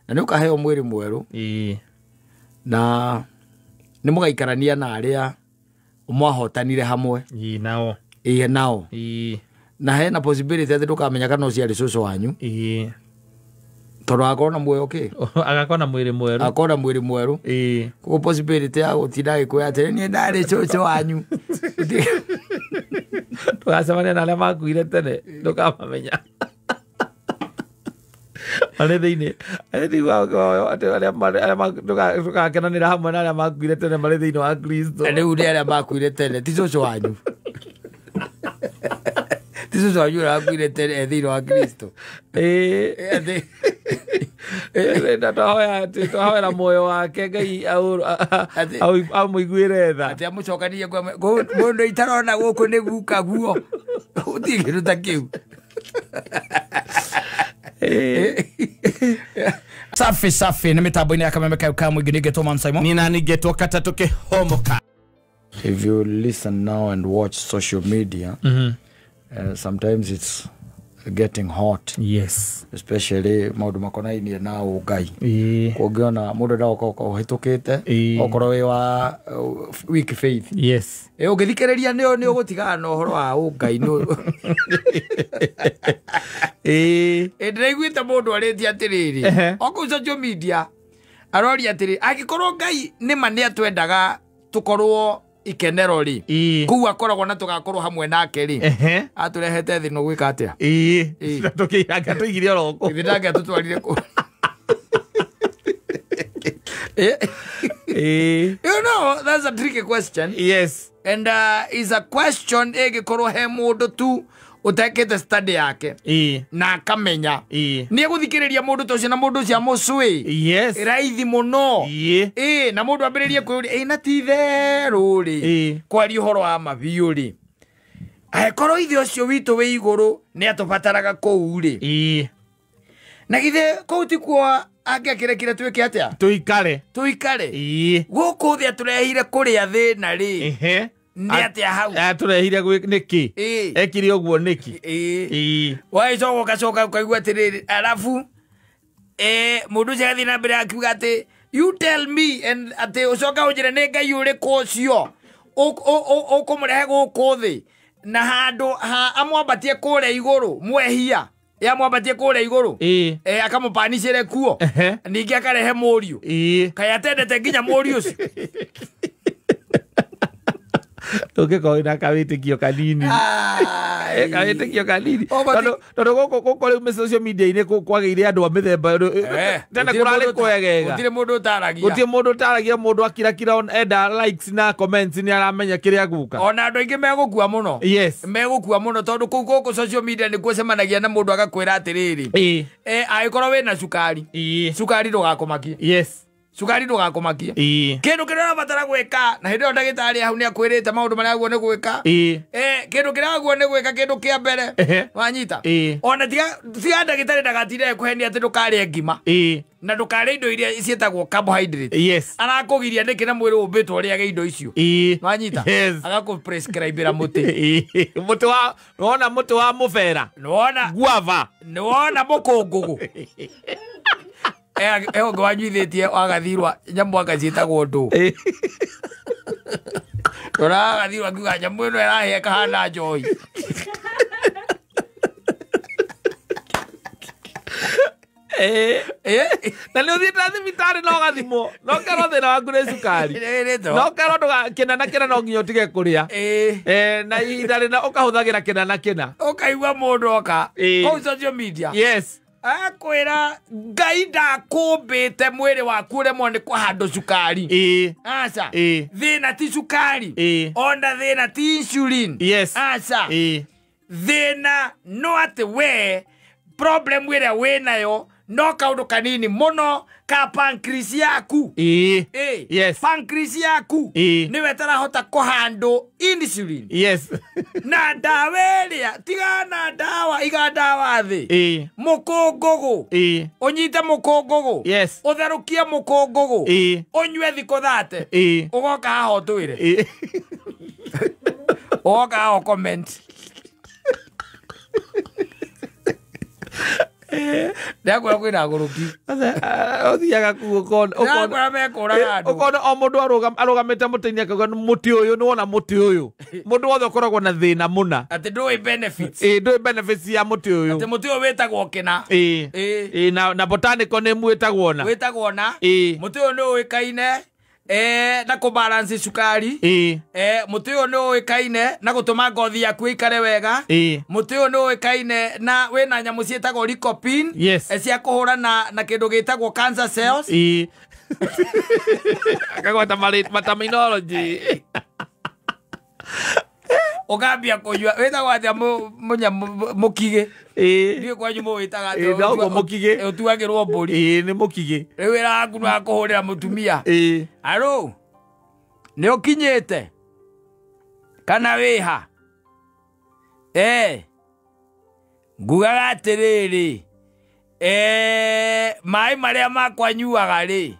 Na nĩ ũkaheo mwĩrĩ mwerũ. Na nĩ mũgaikarania na arĩa mwahotanire hamwe. Nao. Ĩĩ nao. Na hena possibility atĩ ndũkamenya kana ũcio arĩ cũcũ wanyu. Tondũ agakorwo na muoyo kĩ? Agakorwo na mwĩrĩ mwerũ. Agakorwo na mwĩrĩ mwerũ. Koguo possibility ya gũtinda agĩkwĩra atĩrĩ niĩ ndarĩ cũcũ wanyu. Ndũgacemania na arĩa makuire tene, ndũkamamenya. Marĩ thĩinĩ, arĩ thĩinĩ wa atĩ arĩa ndũgakenanĩra hamwe na arĩa makuire tene marĩ thĩinĩ wa Kristo. Rĩu nĩ arĩa makuire tene, ti cũcũ wanyu. Ti cũcũ wanyu ũrĩa wakuire tene e thĩinĩ wa Kristo. Twahoya atĩ twahoera muoyo wake Ngai amũiguĩre tha. Atĩ amũcokanie kwa mũndũ itarona gũkũ nĩ guka guo. Gũtirĩ kĩndũ ta kĩu. Safi safi nĩ mĩtambo-inĩ ya Kameme kayo ka mũingĩ nĩngetwo Man Simon. Nina nĩngetwo katatũ kĩhomoka. If you listen now and watch social media, sometimes it's getting hot. Yes. Especially maũndũ makonainie na ũngai. Kũngĩona mũndũ ndagoka ũhĩtũkĩte, okorwo wĩ wa weak faith. Yes. Ũngĩthikĩrĩria nĩ ũgũtigana na ũhoro wa ũngai. Ndĩraiguĩte mũndũ arĩtie atĩrĩrĩ, o kũu social media aroria atĩrĩ, angĩkorwo Ngai nĩma nĩ atwendaga tũkorwo ikenero rĩ, kũu akoragwo na tũgakorwo hamwe nake rĩ, atũrehete thĩ no gwĩka atĩa? Tũkĩiranga tũigire oro kũu. Ithe ndangĩ atũtwarire kũu. You know, that's a tricky question. Yes. And is a question ĩngĩkorwo he mũndũ tu ũtekĩte study yake na akamenya nĩ egũthikĩrĩria mũndũ ta ũcio na mũndũ ũcio amũcũĩ. Yes. Raithi mũno. Na mũndũ ambĩrĩrie kwĩyũria, na ti itherũ rĩ, kwaria ũhoro wa ma biũ rĩ, angĩkorwo ithe ũcio witũ wĩ igũrũ nĩ atũbataraga kũu rĩ, na githĩ kũu ti kuo angĩakĩrekire twĩke atĩa? Tũikare. Tũikare. Gũkũ thĩ atũrehire kũrĩa thĩna rĩ, nĩ atĩa hau? Atũrehire nĩkĩ? Ekire ũguo nĩkĩ? Wagĩcoka ũgacoka ũkaigua atĩrĩrĩ, arabu mũndũ ũcio agathiĩ na mbere akiuga atĩ you tell me and atĩ ũcoka ũnjĩre nĩ Ngai ũrĩkũ ũcio ũkũmũrehe gũkũ thĩ na handũ ha amwambatie kũrĩa igũrũ mwehia yamwambatie kũrĩa igũrũ akamũpanicĩre kuo ningĩ akarehe mũriũ kaĩ atendete nginya mũriũ ũcio. Ũngĩkorwo wĩna kawĩtĩkio kanini. Kawĩtĩkio kanini. Tondũ gũkũ rĩu social media-inĩ kwagĩire andũ a mĩthemba tene kũrarĩ kwegega. Gũtirĩ mũndũ ũtaragia. Gũtirĩ mũndũ ũtaragia, mũndũ akirakira enda likes na comments nĩ aramenya kĩrĩa guka. Ona andũ aingĩ megũkua mũno. Yes. Megũkua mũno tondũ kũu gũkũ social media nĩkuo cemanagia na mũndũ agakwĩra atĩrĩrĩ, angĩkorwo wĩna cukari, cukari ndũgakũmakie. Yes. Cukari ndũgakũmakie. Kĩndũ kĩrĩa ũrabatara gwĩka, na hĩndĩ ĩyo ndagĩtarĩ hau nĩ akwĩrĩte maũndũ marĩa aguo nĩ gwĩka. Kĩndũ kĩrĩa aguo nĩ gwĩka kĩndũ kĩa mbere. Wanyita? Ona tiga ndagĩtarĩ ndagatinde ekũhenia atĩ ndũkarĩe ngima. Na ndũkarĩe indo iria ciĩtagwo carbohydrate. Yes. Arakũgiria nĩkĩ na mwĩrĩ ũmbĩtwo ũrĩage indo icio. Wanyita? Agakũprescribĩra mũtĩ. Mũtĩ wa, nĩwona mũtĩ wa mũbera. Nĩwona guava. Nĩwona mũkũngũgũ. Ũngĩ wanyuithĩtie wagathirwa nyamũ anga ciĩtagwo ndũ. Rora agathirwa akiuga nyamũ ĩno ĩrahĩa ĩkahana njohi. Na nĩ ũthiĩte thibitarĩ na ũgathimwo, no kerwo thĩna waku nĩ cukari, no kerwo kĩna na kĩna no nginya ũtige kũrĩa, na ihinda rĩna ũkahũthagĩra kĩna na kĩna. Ũkaigua mũndũ oka kũu social media. Yes. Akwĩra Ngai ndakũmbĩte mwĩrĩ waku ũremwo nĩ kũhandwo cukari. Aca. Thĩna ti cukari. Ona thĩna ti insulin. Yes. Aca. Thĩna no atĩ we problem ĩrĩa wĩnayo no kaũndũ kanini mũno ka pancreas yaku. Yes. Pancreas yaku nĩwe ĩtarahota kũhandwo insulin. Yes. Na ndawa ĩrĩa tiga na ndawa iga ndawa thĩ. Mũkũngũgũ. Ũnyite mũkũngũgũ. Yes. Ũtherũkie mũkũngũgũ. Ũnyue thikũ 30. Ũgoka haha ũtwĩre. Ũgoka haha ũcomment. Ndakwĩra kwĩna agũrũki. Ũthiaga kuu ũkona Ndakwĩra mekũraga andũ. Ũkona o mũndũ arũgamĩte mũtĩ-inĩ akauga mũtĩ ũyũ nĩ wona mũtĩ ũyũ. Mũndũ wothe ũkoragwo na thĩna mũna. Atĩ ndũĩ benefits. Ĩĩ ndũĩ benefits ya mũtĩ ũyũ. Atĩ mũtĩ ũyũ wĩtagwo kĩna. Ĩĩ. Ĩĩ na botanical name wĩtagwo na. Wĩtagwo na. Ĩĩ. Mũtĩ ũyũ nĩ ũĩkaine na kũbalance cukari. Ĩĩ. Mũtĩ ũyũ nĩ ũĩkaine na gũtũma ngothi yaku ĩikare wega. Ĩĩ. Mũtĩ ũyũ nĩ ũĩkaine na wĩna nyamũ ciĩtagwo lycopene. Yes. Cia kũhũrana na kĩndũ gĩtagwo cancer cells. Ĩĩ. Akagwata terminology. Ũkambia kũnyua wĩtagwo atĩa mũkigĩ. Ĩĩ. Ndiũĩ kwanyu mũwĩtaga atĩa. Ĩĩ noguo mũkigĩ. Ũtuagĩrwo mbũri. Ĩĩ nĩ mũkigĩ. Rĩu wĩra waku nĩ wa kũhũrĩra mũtumia. Ĩĩ. Aro nĩ ũkinyĩte kana wĩha? Ngugaga atĩrĩrĩ, maĩ marĩa makwa nyuaga rĩ,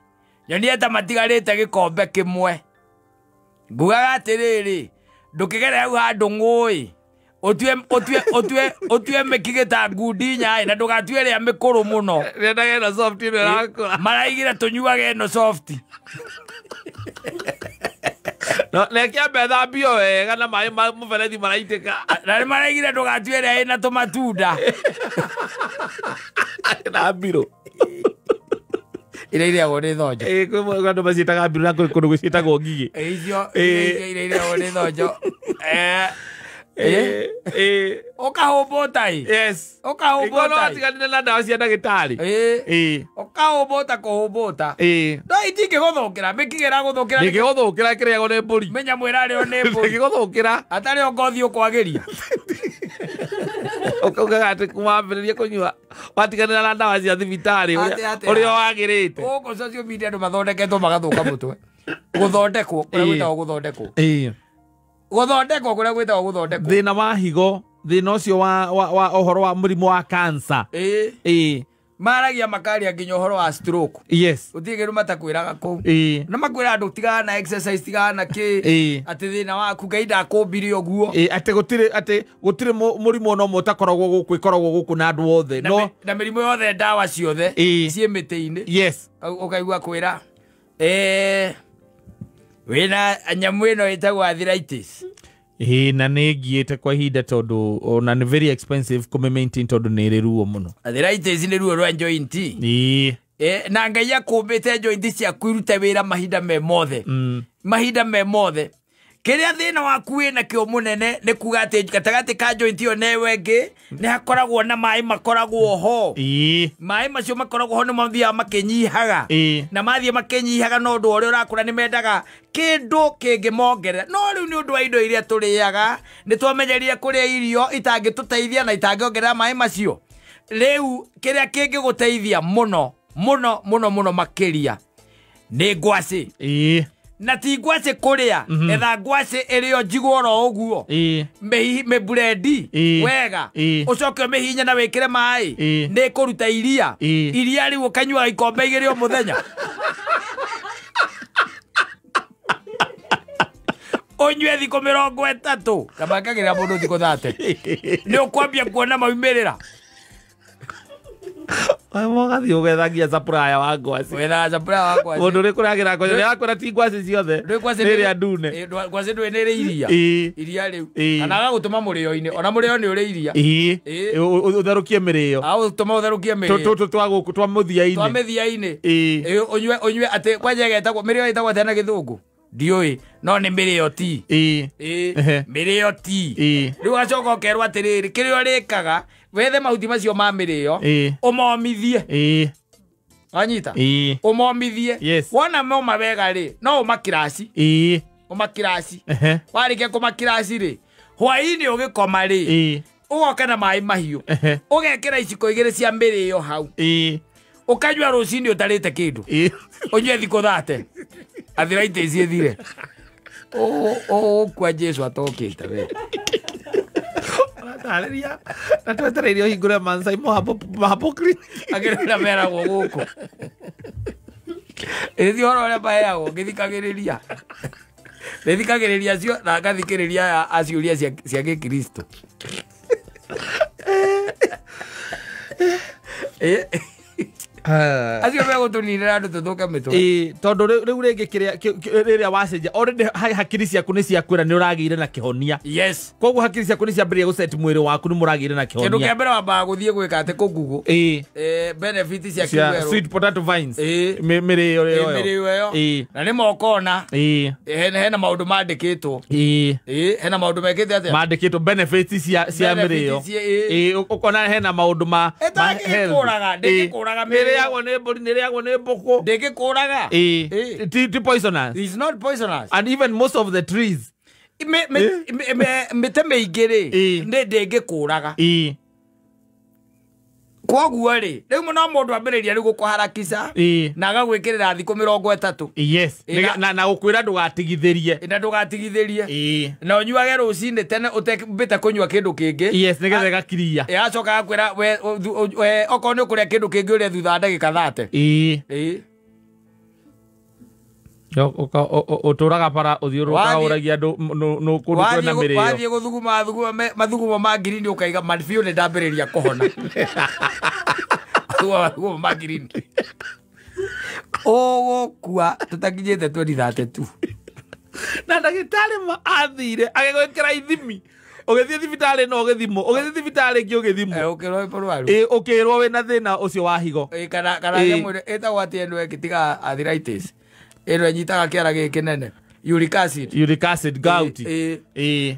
nyonie ta matigarĩte gĩkombe kĩmwe. Ngugaga atĩrĩrĩ, ndũkĩgere hau handũ ng'ũĩ, ũtue mĩkigĩ ta ngundi nyaĩ na ndũgatue ĩrĩa mĩkũrũ mũno. Rĩendaga ĩno soft ĩno ĩrakũra. Maraigire tũnyuage ĩno soft. No, nĩkĩambe thambio wega na maĩ ma mũberethi maraitĩka. Na nĩ maraigire ndũgatue ĩrĩa ĩna tũmatunda. Na mbirũ. Ĩrĩa ĩrĩagwo nĩ thonjo. Ĩĩ kwĩ andũ maciĩtaga mbirũ na kwĩ kũndũ gũciĩtagwo ngigĩ. Icio ĩrĩa ĩrĩagwo nĩ thonjo. Ũkahũmbũta ĩ. Yes. Ũkahũmbũta. Ĩkorwo watiganire na ndawa cia ndagĩtarĩ. Ĩĩ. Ũkahũmbũta kũhũmbũta. Ĩĩ. No itingĩgũthũkĩra, mĩkigĩ ĩragũthũkĩra. Ndĩngĩgũthũkĩra ĩkĩrĩagwo nĩ mbũri. Mĩnyamũ ĩrarĩo nĩ mbũri. Ndĩngĩgũthũkĩra. Atarĩ o ngothi ũkwagĩria. Ũkaugaga atĩ kuma wambĩrĩria kũnyua watiganĩra na ndawa cia thibitarĩ ũrĩa wagĩrĩte. Gũkũ social media andũ mathondeketwo magathũka mũtwe. Gũthondekwo kũrĩa gwĩtagwo gũthondekwo. Ĩĩ. Gũthondekwo kũrĩa gwĩtagwo gũthondekwo. Thĩna wa higo, thĩna ũcio wa ũhoro wa mũrimũ wa cancer. Ĩĩ. Ĩĩ. Maragia makaria nginya ũhoro wa stroke. Yes. Gũtirĩ kĩndũ matakwĩraga kũu. Ĩĩ. Na makwĩra andũ tigana na exercise, tigana na kĩ. Ĩĩ. Atĩ thĩna waku Ngai ndakũmbire ũguo. Ĩĩ, atĩ gũtirĩ mũrimũ ona ũmwe ũtakoragwo gũkũ, ĩkoragwo gũkũ na andũ othe. No na mĩrimũ yothe ndawa ciothe ciĩ mĩtĩ-inĩ. Yes. Ũkaigua kwĩra wĩna nyamũ ĩno ĩtagwo arthritis. Ĩĩ na nĩ ngiĩte kwa ihinda tondũ ona nĩ very expensive kũmĩ maintain tondũ nĩ ĩrĩ ruo mũno. Arthritis nĩ ruo rwa joint. Ĩĩ. Na Ngai akũmbĩte joint ciaku irute wĩra mahinda me mothe. Mahinda me mothe. Kĩrĩa thĩna waku wĩna kĩo mũnene nĩ kuga atĩ gatagatĩ ka joint ĩyo na ĩyo ĩngĩ nĩ hakoragwo na maĩ makoragwo ho. Ĩĩ. Maĩ macio makoragwo ho nĩ mathiaga makĩnyihaga. Ĩĩ. Na mathiĩ makĩnyihaga no ũndũ ũrĩa ũrakũra nĩ mendaga kĩndũ kĩngĩmongerera. No rĩu nĩ ũndũ wa indo iria tũrĩaga nĩ twamenyerire kũrĩa irio itangĩtũteithia na itangĩongerera maĩ macio. Rĩu kĩrĩa kĩngĩgũteithia mũno mũno mũno mũno makĩria nĩ ngwacĩ. Ĩĩ. Na ti ngwacĩ kũrĩa, etha ngwacĩ ĩrĩo njigũ oro ũguo. Ĩĩ. Mĩburendi wega. Ũcoke ũmĩhinye na wĩkĩre maĩ. Nĩ ĩkũruta iria. Iria rĩu ũkanyuaga ikombe igĩrĩ o mũthenya. Ũnyue thikũ 30. Kaba kagĩrĩra mũndũ thikũ 30. Nĩ ũkwambia kuona maumĩrĩra. Mũgathiĩ ũgethagia supplier wa ngwacĩ. Wethaga supplier wa ngwacĩ. Mũndũ ũrĩa kũragĩra ngwacĩ, nĩ arakwĩra ti ngwacĩ ciothe. Ndũĩ ngwacĩ nĩ ĩrĩa ndune. Ngwacĩ ndũĩ nĩ ĩrĩ iria. Iria rĩu. Kana agagũtũma mũrĩo-inĩ. Ona mũrĩo nĩ ũrĩ iria. Ĩĩ. Ũtherũkie mĩrĩo. Agũtũma ũtherũkie mĩrĩo. Tũtũ twa gũkũ twa mũthia-inĩ. Twa mĩthia-inĩ. Ĩĩ. Ũnyue atĩ kwanja ĩgetagwo mĩrĩo ĩtagwo atĩa na gĩthũngũ? Ndiũĩ, no nĩ mĩrĩo ti. Ĩĩ. Mĩrĩo ti. Ĩĩ. Rĩu ũgacoka ũkerwo atĩrĩrĩ, kĩrĩa ũrĩkaga wethe mahuti macio ma mĩrĩo ũmomithie. Ĩĩ. Wanyita? Ĩĩ. Ũmomithie. Yes. Wona moma wega rĩ, no ũmakiraci. Ĩĩ. Ũmakiraci. Warĩkia kũmakiraci rĩ, hwaĩ-inĩ ũgĩkoma rĩ, Ĩĩ. ũgoka na maĩ mahiũ. Ũgekĩra iciko igĩrĩ cia mĩrĩo hau. Ĩĩ. Ũkanyua rũcinĩ ũtarĩte kĩndũ. Ĩĩ. Ũnyue thikũ 30. Arthritis ĩthire. Ũkua Jesu atokĩte we. Ũratarĩria na twetereire ũhingũre Maasai Mahapo Clinic. Akĩrĩa meragwo gũkũ. Ĩthi ũhoro ũrĩa maheagwo ngĩthikagĩrĩria. Nĩthikagĩrĩria cio na ngathikĩrĩria aya a ciũria cia gĩkristo. Acio megũtũninĩra andũ tũthũke mĩtwe. Tondũ rĩu rĩngĩ kĩrĩa rĩrĩa wacenjia already hakiri ciaku nĩ ciakwĩra nĩ ũragĩire na kĩhonia. Yes. Koguo hakiri ciaku nĩ ciambĩrĩria gũset mwĩrĩ waku nĩ mũragĩire na Kĩndũ kĩhonia. kĩa mbere wambaga gũthiĩ gwĩka atĩ kũ Google. Benefit cia Cia kĩwerũ. sweet potato vines. Mĩrĩo ĩyo. Mĩrĩo ĩyo. Na nĩ mokona. Hena maũndũ mandĩkĩtwo. Hena maũndũ mekĩte atĩa? Mandĩkĩtwo benefits cia mĩrĩo. Ũkona hena maũndũ ma Ĩtangĩkũraga, ndĩngĩkũraga mĩrĩo. Nĩrĩagwo nĩ mbũri, nĩrĩagwo nĩ mbũkũ. Ndĩngĩkũraga. Ti poisonous. It's not poisonous. And even most of the trees. Mĩtĩ mĩingĩ rĩ, nĩ ndĩngĩkũraga. Koguo rĩ, rĩu no mũndũ ambĩrĩria rĩu gũkũharakica na agagwĩkĩrĩra thikũ 30. Yes. Na gũkwĩra ndũgatigithĩrie. Na ndũgatigithĩrie. Na ũnyuage rũcinĩ tene ũtembĩte kũnyua kĩndũ kĩngĩ. Yes, nĩgetha ĩgakiria. Acoka agakwĩra we okorwo nĩ ũkũrĩa kĩndũ kĩngĩ ũrĩe thutha wa ndagĩka 30. Ũtũraga bara ũthiũrũrũkaga ũragia andũ nũ kũndũ kwĩna mĩrĩo. Wathiĩ gũthuguma mathugumo ma ngirini ũkaiga biũ nĩ ndambĩrĩria kũhona. Mathugumo ma ngirini. Ũgũkua tũtakinyĩte 2032. Na ndagĩtarĩ athire agĩgwĩkĩra ithimi. Ũgĩthiĩ thibitarĩ no ũgĩthimwo, ũgĩthiĩ thibitarĩ ĩngĩ ũgĩthimwo. Ũkĩrwo wĩ mũrwaru. Ũkĩrwo wĩna thĩna ũcio wa higo. Kana nyamũ ĩno ĩtagwo atĩ ĩno ĩngĩ tiga arthritis. Ĩno ĩnyitaga kĩara gĩkĩ kĩnene. Uric acid. Uric acid, gout.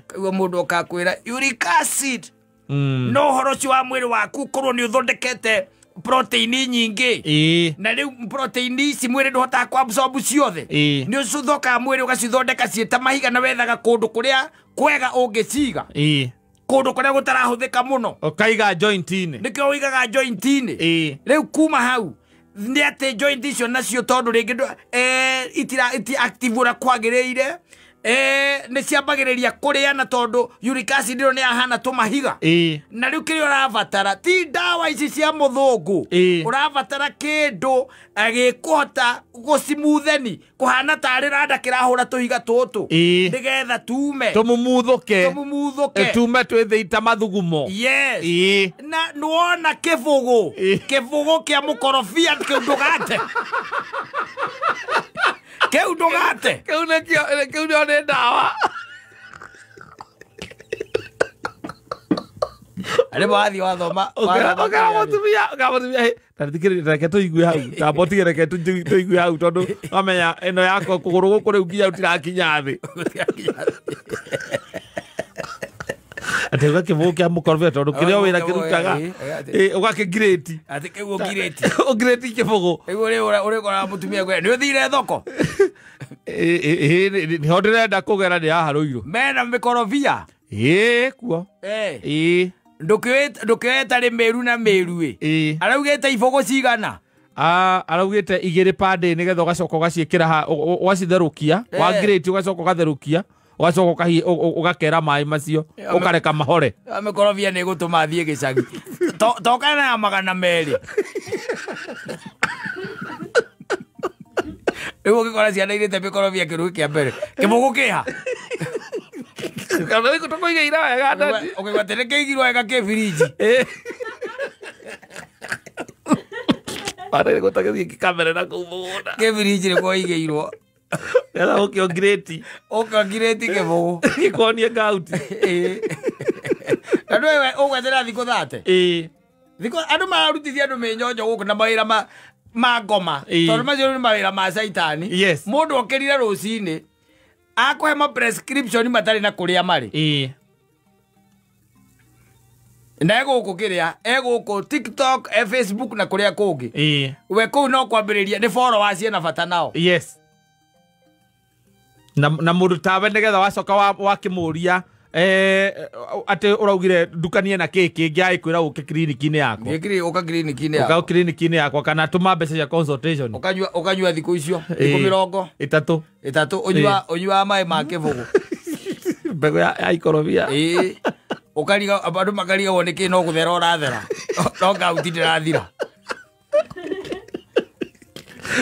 Koguo mũndũ okakwĩra uric acid. No ũhoro ũcio wa mwĩrĩ waku ũkorwo nĩ ũthondekete protein nyingĩ. Na rĩu protein ici mwĩrĩ ndũhotaga kũ-absorb ciothe. Nĩ ũcithokaga mwĩrĩ ũgacithondeka ciĩ ta mahiga na wethaga kũndũ kũrĩa kwega ũngĩciga. Kũndũ kũrĩa gũtarahũthĩka mũno. Ũkaiga joint-inĩ. Nĩkĩo ũigaga joint-inĩ. Rĩu kuma hau nĩ atĩ joint icio nacio tondũ rĩngĩ iti active ũrĩa kwagĩrĩire, nĩ ciambagĩrĩria kũrĩa na tondũ uric acid ĩyo nĩ yahana tũmahiga. Na rĩu kĩrĩa ũrabatara ti ndawa ici cia mũthũngũ, ũrabatara kĩndũ gĩkũhota gũcimutheni kũhana tarĩ randa kĩrahũra tũhiga tũtũ nĩgetha tume tũmumuthũke tume twĩthĩ ta mathugumo. Yes. Na nĩwona kĩbũgũ kĩbũgũ kĩa mũkorobia kĩu ndũgate. Kĩu ndũgate. Kĩu nĩkĩo kĩu nĩo nĩ ndawa. Arĩ wathiĩ wathoma. Ũkera mũtumia ta thikĩrĩria reke tũigue hau. Ta botige reke tũigue hau tondũ wamenya ĩno yakwa kũgũrũ gũkũ rĩu nginya gũtirakinya thĩ. Atĩ ũgakĩbũgũ kĩa mũkorobia tondũ kĩrĩa wĩra kĩrutaga ũgakĩngirĩti. Atĩ kĩu ũngirĩti. Ũngirĩti kĩbũgũ. Rĩu ũrĩkoraga mũtumia akwĩra nĩ ũthire thoko. Nĩho ndĩrenda kũgera nĩ haha Rũirũ. Mena mĩkorobia. Kuo. Ndũkĩoe tarĩ Meru na Meru ĩ. Araugĩte ibũgũ cigana? Araugĩte 2 per day nĩgetha ũgacoka ũgaciĩkĩra ũgacitherũkia, wangirĩti ũgacoka ũgatherũkia, ũgacoka ũgakera maĩ macio, ũkareka mahore. Mĩkorobia nĩ ĩgũtũma thiĩ gĩcagi. Toka na 200. Rĩu ũngĩkora ciana irĩte mĩkorobia kĩrugĩ kĩa mbere. Kĩbũgũ kĩha? Kana rĩu tũkũigĩira wega ndadi. Ũkaigua atĩ nĩkĩigirwo wega kĩ birinji. Bara gũtagĩthiĩ gĩkamere na kũu mũgũnda. Kĩ birinji nĩkuo ĩigĩirwo. Nĩgetha ũke ũngirĩti. Ũke ũngirĩti kĩbũgũ. Gĩkuonie gout. Na ndũĩ we ũgwetera thikũ 30. Thikũ andũ mararutithia andũ mĩnyonjo gũkũ na mawĩra ma ngoma. Tondũ macio nĩ mawĩra ma caitani. Mũndũ okĩrire rũcinĩ akũhe ma prescription matarĩ na kũrĩa marĩ. Na egũkũ kĩrĩa, egũkũ TikTok, Facebook na kũrĩa kũngĩ. We kũu no kwambĩrĩria nĩ followers ena bata nao. Yes. Na mũndũ tawe nĩgetha wacoka wakĩmũria atĩ ũraugire ndukanie na kĩ kĩngĩ agĩkwĩra ũke kiriniki-inĩ yakwa. Ũka kiriniki-inĩ yakwa. Ũka kiriniki-inĩ yakwa kana tũma mbeca cia consultation. Ũkanyua thikũ icio thikũ 30. Ũnyuaga maĩ ma kĩbũgũ. Mbegũ ya ikorobia. Ũkariga andũ makarigagwo nĩkĩ no gũthera ũrathera. No gout ndĩrathira.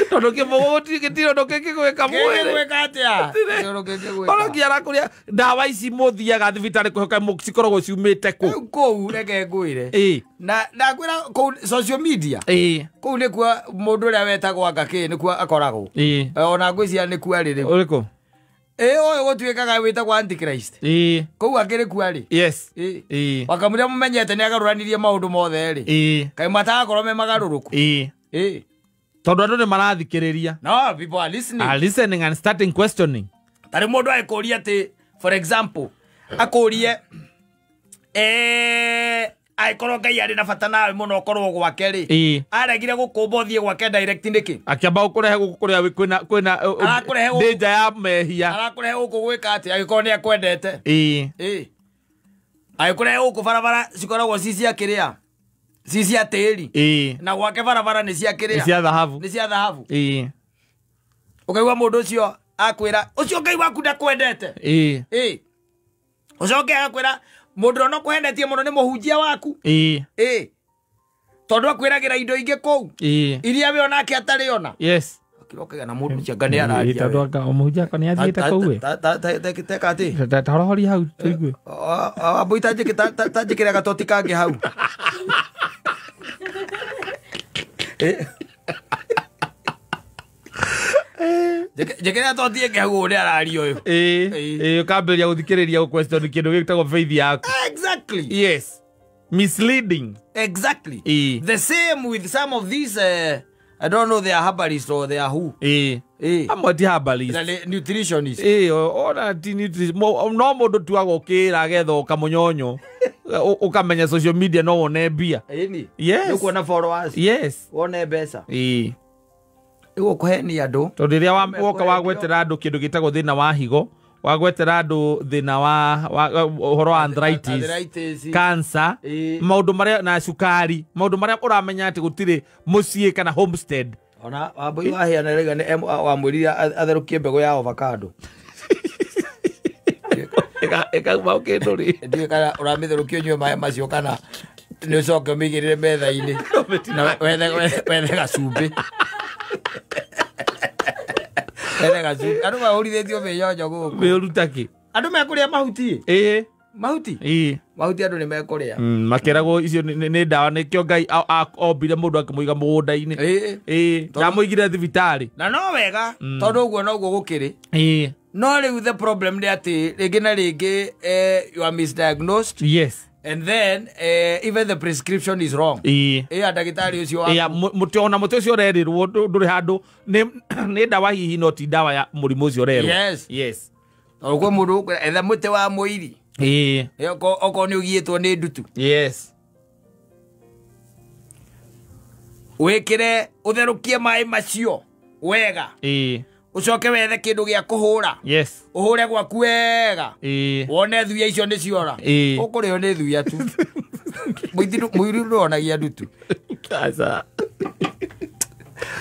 Tondu kĩbũgũ gĩtirĩ ũndũ kĩngĩgwĩka mwĩrĩ. Gĩgwĩka atĩa? Gĩtirĩ ũndũ kĩngĩgwĩka. Ona nginya arakũrĩa ndawa ici mũthiaga thibitarĩ kũheka cikoragwo ciumĩte kũ? Rĩu kũu reke ngwĩre. Ĩĩ. Na ndakwĩra kũu social media. Ĩĩ. Kũu nĩkuo mũndũ ũrĩa wetagwo anga kĩ nĩkuo akoragwo. Ĩĩ. Ona ngwĩciria nĩkuo arĩ rĩu. Ũrĩkũ? Ĩĩ ũyũ gũtuĩkaga wĩtagwo antichrist. Ĩĩ. Kũu akĩrĩ kuo arĩ. Yes. Ĩĩ. Ĩĩ. Wakamũrĩa mũmenyete nĩ agarũranirie maũndũ mothe rĩ. Ĩĩ. Kaĩ matagakorwo me magarũrũku. Ĩĩ. Ĩĩ. Tondu andũ nĩ marathikĩrĩria. No, people are listening. Are listening and starting questioning. Tarĩ mũndũ agĩkũria atĩ for example akũrie angĩkorwo Ngai arĩ na bata nawe mũno ũkorwo gwake rĩ. Ĩĩ. Aregire gũkũmba ũthiĩ gwake direct nĩkĩ? Akĩamba gũkũrehe gũkũ kũrĩa kwĩna Arakũrehe gũkũ. danger ya mehia. Arakũrehe gũkũ gwĩka atĩ angĩkorwo nĩ akwendete. Ĩĩ. Ĩĩ. Agĩkũrehe gũkũ barabara cikoragwo ci cia kĩrĩa? Ci cia tĩri. Ĩĩ. Na gwake barabara nĩ cia kĩrĩa? Nĩ cia thahabu. Nĩ cia thahabu. Ĩĩ. Ũkaigua mũndũ ũcio akwĩra ũcio Ngai waku ndakwendete. Ĩĩ. Ĩĩ. Ũcoke agakwĩra mũndũ ũrĩa ũkwendetie mũno nĩ mũhunjia waku. Ĩĩ. Ĩĩ. Tondũ akwĩragĩra indo ingĩ kũu. Ĩĩ. Iria we onake atarĩ ona. Yes. Akĩrokaga na mũndũ ũcio anga nĩ araria. Tondũ anga mũhunjia akwa nĩ athiĩte kũu ĩ. Teka atĩ. Tahorohoria hau tũigue. Ambũi tanjĩkĩre gatoti kangĩ hau. Njĩkĩre toti ĩngĩ hau ũrĩa araria ũyũ. Ĩĩ. Ĩĩ ũkambĩrĩria gũthikĩrĩria gũ question kĩndũ gĩtagwo faith yaku. Exactly. Yes. Misleading. Exactly. Ĩĩ. The same with some of these I don't know they are herbalists or they are who. Ĩĩ. Ĩĩ. Amwe ti herbalist. Na nĩ nutritionist. Ĩĩ ona ti no mũndũ tu agũkĩra agetha kamũnyonyo ũkamenya social media no wone mbia. Ĩni. Yes. Nĩ ũkuona followers. Yes. Wone mbeca. Ĩĩ. Ĩgũkũhenia andũ. Tondũ rĩrĩa woka wagwetera andũ kĩndũ gĩtagwo thĩna wa higo, wagwetera andũ thĩna wa ũhoro wa arthritis, cancer, maũndũ marĩa na cukari, maũndũ marĩa ũramenya atĩ gũtirĩ mũciĩ kana homestead. Ona wambui waheana rĩga nĩ wamwĩrire atherũkie mbegũ ya avocado. Ĩkauma kĩndũ rĩ. Ndiũĩ kana ũramĩtherũkia ũnyue maĩ macio kana nĩ ũcoke ũmĩigĩrĩre metha-inĩ na wethe gacumbĩ. Wethe gacumbĩ. Andũ mahũrithĩtio mĩnyonyo gũkũ. Mĩũruta kĩ? Andũ mekũrĩa mahuti. Ĩĩ. Mahuti? Ĩĩ. Mahuti andũ nĩ mekũrĩa. Makeragwo icio nĩ ndawa nĩkĩo Ngai ombire mũndũ akĩmũiga mũgũnda-inĩ. Ĩĩ. Ĩĩ. Ndamũigire thibitarĩ. Na no wega tondũ ũguo noguo gũkĩrĩ. Ĩĩ. No rĩu the problem nĩ atĩ rĩngĩ na rĩngĩ you are misdiagnosed. Yes. And then even the prescription is wrong. Ĩĩ. Ĩĩ ndagĩtarĩ ũcio waku. Ĩĩ mũtĩ ona mũtĩ ũcio ũrerirwo ndũrĩ handũ nĩ ndawa hihi no ti ndawa ya mũrimũ ũcio ũrerwo. Yes. Yes. Tondũ kwĩ mũndũ ũkwĩra etha mũtĩ wa mũiri. Ĩĩ. Okorwo nĩ ũgiĩtwo nĩ ndutu. Yes. Wĩkĩre ũtherũkie maĩ macio wega. Ĩĩ. Ũcoke wethe kĩndũ gĩa kũhũra. Yes. Ũhũre gwaku wega. Ĩĩ. Wone thuya icio nĩ ciora. Ĩĩ. Ũkũrĩo nĩ thuya tu. Mũiri ndũonagia ndutu. Aca.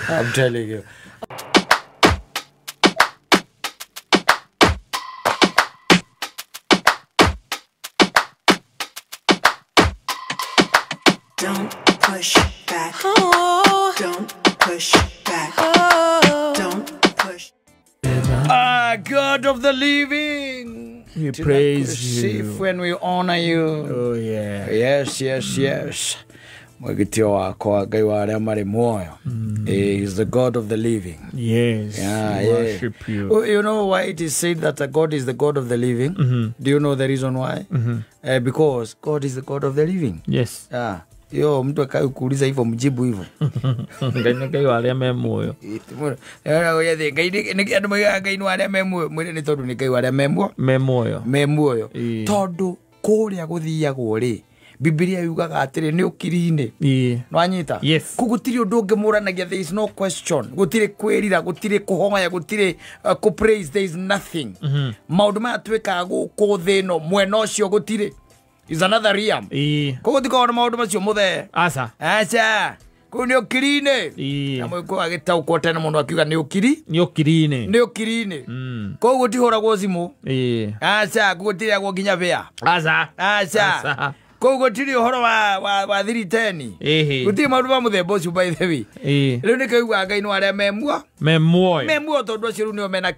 I'm telling you. Don't push back. Oh. Don't push back. Oh. Don't push. Ah, God of the living. We praise you. When we honor you. Oh yeah. Yes, yes, yes. Mwĩgitio wakwa Ngai wa arĩa marĩ muoyo. He is the God of the living. Yes. Yeah, we worship you. You know why it is said that God is the God of the living? Mm-hmm. Do you know the reason why? Mm-hmm. Because God is the God of the living. Yes. Yeah. Yo mtu akakuuliza hivyo mjibu hivyo. Ngai nĩ Ngai wa arĩa me muoyo. Ngai nĩ andũ moigaga Ngai nĩ wa arĩa me muoyo. Mwĩre nĩ tondũ nĩ Ngai wa arĩa me muoyo. Me muoyo. Me muoyo. Tondũ kũrĩa gũthiagwo rĩ Biblia yugaga atĩrĩ nĩ ũkiri-inĩ. Nĩwanyita? Yes. Kũu gũtirĩ ũndũ ũngĩmũranagia, there is no question. Gũtirĩ kwĩrira, gũtirĩ kũhoya, gũtirĩ kũ praise, there is nothing. Maũndũ maya twĩkaga gũkũ thĩ ĩno mwena ũcio gũtirĩ. Is another realm. Koguo tikoragwo na maũndũ macio mũthee. Aca. Aca. Kũu nĩ ũkiri-inĩ. Na mũgĩkũyũ agĩtaũkwo tene mũno akiuga nĩ ũkiri. Nĩ ũkiri-inĩ. Nĩ ũkiri-inĩ. Koguo gũtihũragwo thimũ. Aca, kũu gũtirĩagwo nginya bĩa. Aca. Aca. Koguo gũtirĩ ũhoro wa 310. Gũtirĩ maũndũ ma mũthemba ũcio by the way. Rĩu nĩkĩo ugaga Ngai no arĩa me muoyo tondũ acio rĩu nĩo mena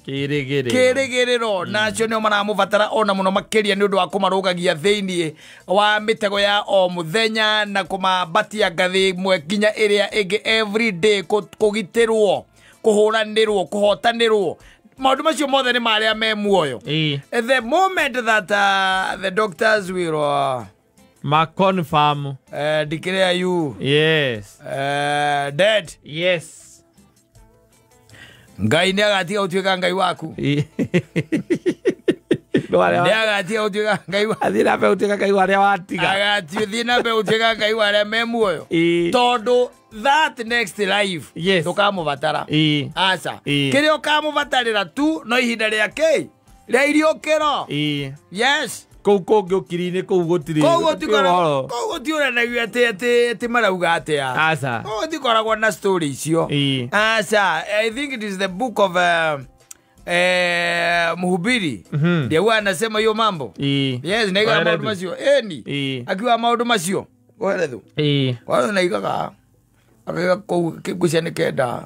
kĩrĩgĩrĩro na acio nĩo maramũbatara ona mũno makĩria nĩ ũndũ wa kũmarũgagia thĩinĩ wa mĩtego ya o mũthenya na kũmambatia ngathĩ ĩmwe nginya ĩrĩa ĩngĩ every day, kũgitĩrwo, kũhũranĩrwo, kũhotanĩrwo. Maũndũ macio mothe nĩ marĩa me muoyo. The moment that the doctors will ma confirm declare you yes dead, yes, Ngai nĩ agatiga gũtuĩka Ngai waku. Nĩ agatiga gũtuĩka Ngai waku. Athiĩ na mbere gũtuĩka Ngai wa arĩa watiga. Agathiĩ na mbere gũtuĩka Ngai wa arĩa me muoyo. Tondũ that next life yes, ndũkamũbatara. Aca. Kĩrĩa ũkamũbatarĩra tu no ihinda rĩa kĩ? Rĩa iriũkĩro. Yes. Kũu kũngĩ ũkiri-inĩ kũu gũtirĩ. Kũu gũtiũranagio atĩ marauga atĩa. Aca. Kũu gũtikoragwo na story icio. Aca. I think it is the book of Mhubiri. Ndiye huwa anasema hiyo mambo. Yes, naiga maũndũ macio. Eni. Akiwa maũndũ macio. Oherethu. Oherethu naigaga. Akaiga kũu ngũcia nĩ kenda.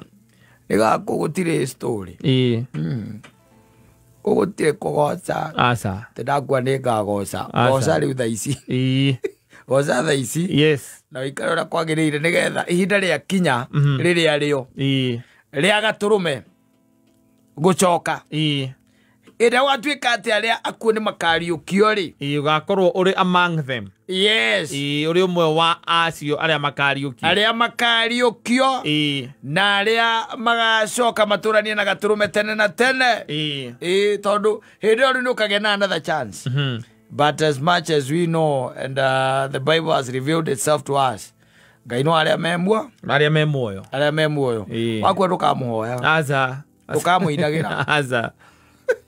Naigaga kũu gũtirĩ story. Kũu gũtirĩ kũgoca. Aca. Atĩ ndakua nĩ ngagoca. Goca rĩu thaa ici. Goca thaa ici. Yes. Na ũikare ũrĩa kwagĩrĩire nĩgetha ihinda rĩa kinya rĩrĩa rĩo. Rĩa gatũrũme gũcoka. Ĩrĩa gwatuĩka atĩ arĩa akuũ nĩ makariũkio rĩ. Ũgakorwo ũrĩ among them. Yes. Ũrĩ ũmwe wa acio arĩa makariũkio. Arĩa makariũkio. Na arĩa magacoka matũranie na gatũrũme tene na tene. Tondũ hĩndĩ ĩyo rĩu nĩ ũkagĩa na another chance. But as much as we know and the Bible has revealed itself to us, Ngai no arĩa me muoyo. Arĩa me muoyo. Arĩa me muoyo. Wakua ndũkamũhoya. Aca. Ndũkamũinagĩra. Aca.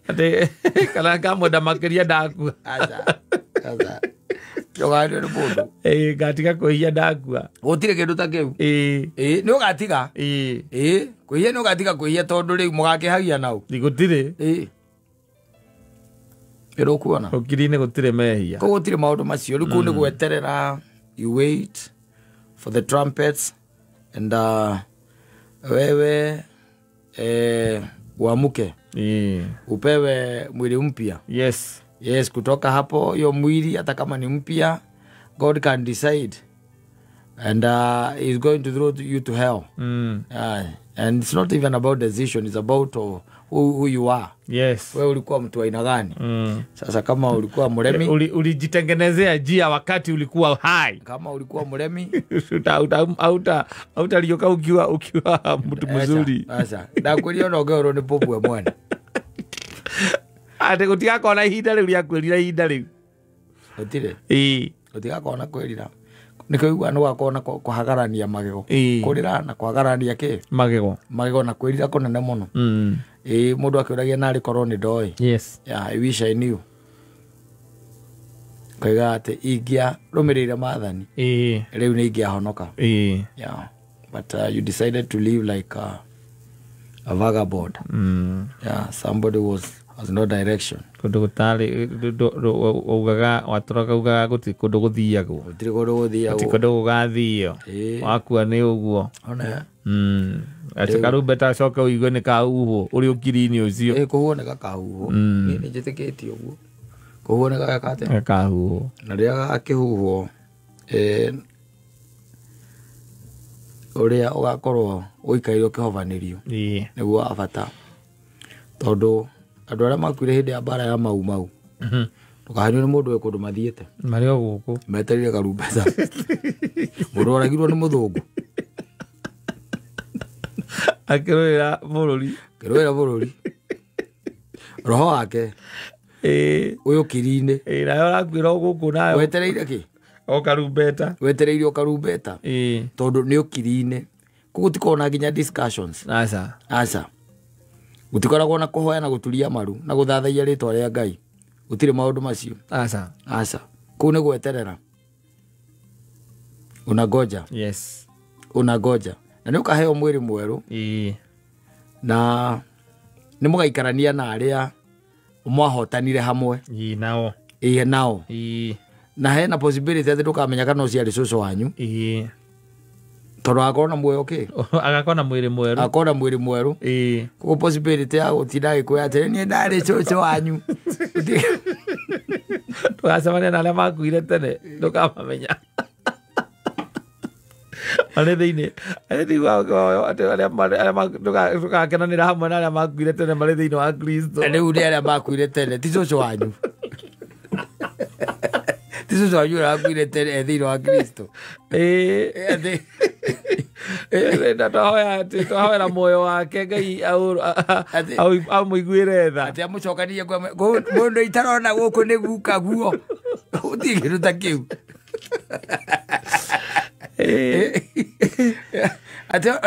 Atĩ kana ngamwenda makĩria ndakua. Aca. Aca. Ndũgario nĩ mũndũ. Ngatiga kwĩhia ndakua. Gũtirĩ kĩndũ ta kĩu. Nĩ ũgatiga. Kwĩhia nĩ ũgatiga kwĩhia tondũ rĩu mũgakĩhagia nau. Gũtirĩ. Ĩrũkuona. Ũkiri-inĩ gũtirĩ mehia. Kũu gũtirĩ maũndũ macio. Rĩu kũu nĩ gweterera. You wait for the trumpets and wewe uamuke. Upewe mwili mpya. Yes. Yes, kutoka hapo hiyo mwili hata kama ni mpya, God can decide and he's going to throw you to hell. And it's not even about decision, it's about who you are. Yes. Wewe ulikuwa mtu aina gani? Sasa kama ulikuwa mremi, ulijitengenezea njia wakati ulikuwa hai. Kama ulikuwa mremi, hautalioka ukiwa mtu mzuri. Sasa ndakwĩria ona ũngĩhũrwo nĩ pũpũ we mwene. Atĩ gũtigakona ihinda rĩu rĩa kwĩrira ihinda rĩu. Gũtirĩ. Gũtigakona kwĩrira. Nĩkĩo ũiguaga nĩ gũgakorwo na kũhagarania magego. Kũrĩra na kũhagarania kĩ? Magego. Magego na kwĩrira kũnene mũno. Mũndũ akĩũragia narĩ korwo nĩ ndoĩ. Yes. Yeah, I wish I knew. Ngaiga atĩ ingĩarũmĩrĩire maathani. Rĩu nĩ ingĩahonoka. Yeah. But you decided to live like a vagabond. Yeah, somebody has no direction. Kũndũ gũtarĩ ugaga watũraga ugaga gũtirĩ kũndũ gũthiagwo. Gũtirĩ kũndũ gũthiagwo. Gũtirĩ kũndũ gũgathio. Wakua nĩ ũguo. One. Atĩ karumbeta acoke ũigue nĩ kahuhwo ũrĩ ũkiri-inĩ ũcio. Kũhuhwo nĩ gakahuhwo. Niĩ nĩ njĩtĩkĩtie ũguo. Kũhuhwo nĩ gageka atĩa? Gakahuhwo. Na rĩrĩa gagakĩhuhwo ũrĩa ũgakorwo ũikaire ũkĩhovanĩrio nĩguo wa bata. Tondũ andũ arĩa makuire hĩndĩ ya mbara ya Mau Mau, ndũkahenio nĩ mũndũ wĩ kũndũ mathiĩte. Marĩ o gũkũ. Metereire karumbeta. Mũndũ oragirwo nĩ mũthũngũ. Akĩrũĩra bũrũri. Akĩrũĩra bũrũri. Roho wake ũyũ kiri-inĩ. Nawe ũrakuĩra o gũkũ nawe. Wetereire kĩ? O karumbeta. Wetereire o karumbeta. Tondũ nĩ ũkiri-inĩ. Kũu gũtikoragwo na nginya discussions. Aca. Aca. Gũtikoragwo na kũhoya na gũturia maru na gũthathaiya rĩtwa rĩa Ngai. Gũtirĩ maũndũ macio. Aca. Aca. Kũu nĩ gweterera. Unangoja. Yes. Unangoja. Na nĩ ũkaheo mwĩrĩ mwerũ. Na nĩ mũgaikarania na arĩa mwahotanire hamwe. Nao. Nao. Na hena possibility atĩ ndũkamenya kana ũcio arĩ cũcũ wanyu. Ĩĩ. Tondũ agakorwo na muoyo kĩ? Agakorwo na mwĩrĩ mwerũ. Agakorwo na mwĩrĩ mwerũ. Ĩĩ. Koguo possibility ya gũtinda agĩkwĩra atĩrĩ niĩ ndarĩ cũcũ wanyu. Ndũgacemania na arĩa makuire tene, ndũkamamenya. Marĩ thĩinĩ, arĩa atĩ arĩa ndũgakenanĩra hamwe na arĩa makuire tene marĩ thĩinĩ wa Kristo. Rĩu nĩ arĩa makuire tene, ti cũcũ wanyu. Ti cũcũ wanyu ũrĩa wakuire tene e thĩinĩ wa Kristo. Ĩĩ. Twahoera muoyo wake Ngai amũiguĩre tha. Atĩ amũcokanie kwa mũndũ itarona gũkũ nĩ guka guo. Gũtirĩ kĩndũ ta kĩu. Atĩ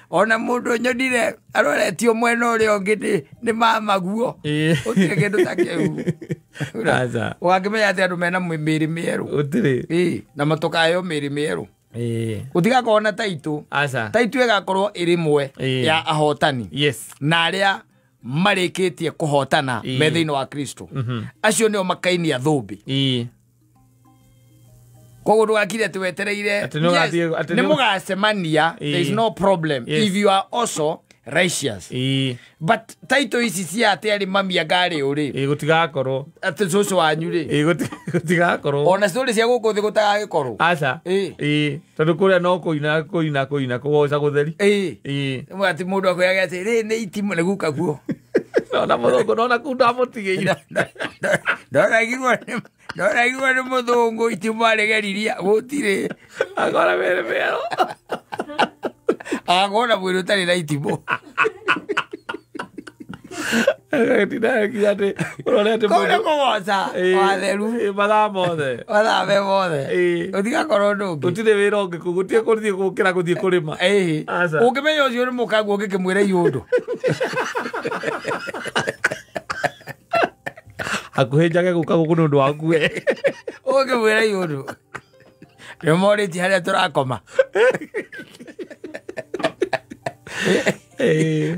ona mũndũ nyonire aroretio mwena ũrĩa ũngĩ nĩ mama guo. Gũtirĩ kĩndũ ta kĩu. Ũgakĩmenya atĩ andũ mena mĩĩrĩ mĩerũ. Gũtirĩ. Na matũkaheo mĩĩrĩ mĩerũ. Gũtigakorwo na taitũ. Taitũ ĩgakorwo ĩrĩ ĩmwe ya ahotani. Yes. Na arĩa marĩkĩtie kũhotana me thĩinĩ wa Kristo. Acio nĩo makainia thũmbĩ. Koguo ndũgakire atĩ wetereire. Nĩ mũgacemania, there is no problem if you are also righteous. But taitũ ici cia atĩ arĩ mami anga arĩ ũrĩ. Gũtigakorwo. Atĩ cũcũ wanyu rĩ. Gũtigakorwo. Ona story cia gũkũ thĩ gũtagagĩkorwo. Aca. Ĩĩ. Tondũ kũrĩa no kũina kũina kũina kũgoca gũtheri. Ĩĩ. Atĩ mũndũ akwĩraga atĩ rĩ nĩ itimũ nĩ guka guo. Nona mũthũngũ nona kuu ndamũtigĩire. Ndoragirwo nĩ mũthũngũ itimũ arĩgeririe gũtirĩ. Akora mĩĩrĩ mĩerũ. Agakorwo na mwĩrĩ ũtarĩ na itimũ. Kũrĩa kũgoca watheru. Mathaa mothe. Mathaa me mothe. Gũtigakorwo ũndũ ũngĩ. Gũtirĩ wĩra ũngĩ kũu, gũtirĩ gũthiĩ gũkĩra gũthiĩ kũrĩma. Ũngĩmenya ũcio nĩ mũkaguo ũngĩkĩmwĩra iũndũ. Hakuhĩ njage gũka gũkũ nĩ ũndũ waku we. Ũngĩmwĩra iũndũ. Nĩmorĩtie harĩa tũrakoma.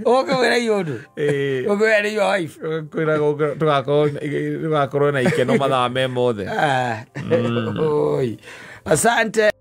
Ũngĩmwĩra iũndũ. Ũngĩmwĩra nĩ your wife. Tũgakorwo na ikeno mathaa me mothe. Asante.